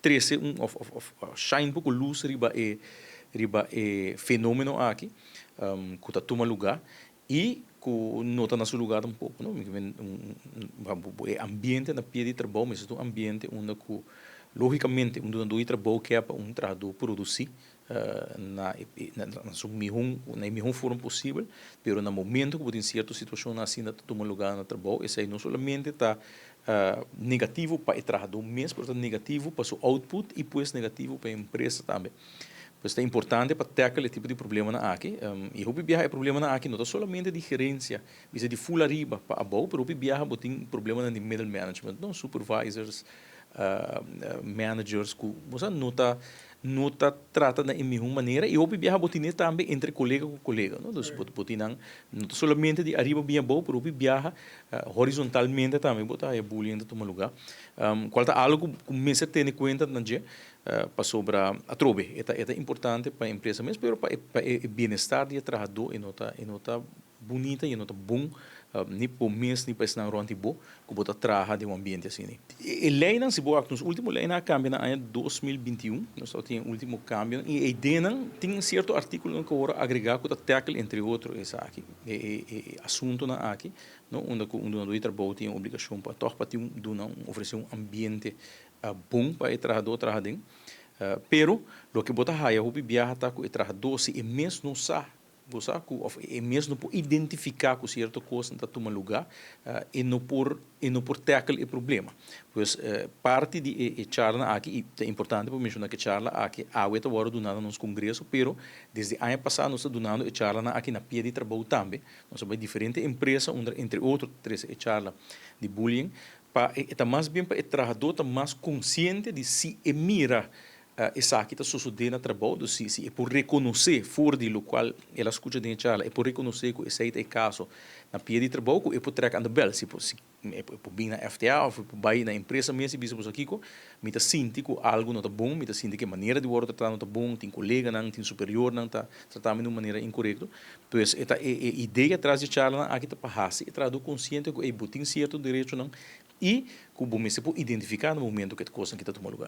Trese un of shine poko lus riba e fenómeno aki ku ta tuma lugá i ku no ta na su lugá tampoko, no? E ambiente na pia di trabou mester ta un ambiente unda ku lógikamente un dunadó di trabou ke pa un trahadó produsí na mihó forma posibel, pero na momento ku tin sierto situashon asina ta tuma lugá na trabou, esei no solamente ta negativo pa e trahadó mes, pero ta negativo pa su output i pues negativo pa e empresa tambe. Pues ta importante pa tackle e tipo di problemanan aki. I hopi biaha e problemanan aki no ta solamente di gerensia, bisa di full ariba pa abou, pero hopi biaha bo tin problemanan di middle management, no, supervisors, managers ku bo no ta trata na mihó manera i hopi biaha bo tin tambe entre kolega ku kolega, no? Dus bo tin no solamente di ariba bin abou, pero hopi biaha horizontalmente tambe bo ta bullying ta tuma lugá. Kual ta algu ku mester tene kuenta na dje pasobra atrobe e ta importante pa e empresa mes, pero pa e bienestar di trahadó e no ta bunita i no ta bon ni pa mes ni pa esnan rònt di bo ku bo ta traha den un ambiente asina. E leinan, si bo wak, nos último leinan a kambia na aña 2021, nos tin último kambio i e ideanan tin sierto artíkulo ku awor agregá ku ta tackle, entre otro, esaki, e asuntonan aki, no, unda ku un dunadó di trabou tin obligashon pa toch pa tin duna ofresé un ambiente bon pa e trahadó traha aden. Pero loke bo ta haya hopi biaha ta ku e trahadó, si e mes no sa, bo sa ku of e mes no por identifiká ku sierto kos ta tuma lugá, e no por tackle e problema. Pues parti di e charla aki, i ta importante pa menshoná ku e charla aki awe ta wòrdu duná na nos kongreso, pero desde aña pasá nos ta dunando e charla aki na pia di trabou tambe. Nos a diferente empresa, unda entre otro trese e charla di bullying, pa ta mas bien pa e trahadó ta mas konsiente di si e mira esaki ta sosodé na trabou, dus si e por rekonosé for di lokual el a skucha den charla, e por rekonosé ku esei ta e kaso na pia di trabou, ku e por trek aan de bel, si e por bin na FTA òf e por bai na empresa mes i bisa: "Bo kiko, mi ta sinti ku algu no ta bon, mi ta sinti ku e manera di wòrdu tratá no ta bon, tin koleganan, tin superiornan ta tratá mi di un manera inkorekto." Dus e ta e idea tras di charla aki ta pa hasi e trahadó konsiente ku bo tin sierto derechonan i ku bo mester por identifiká na momento ku e kos aki ta tuma lugá.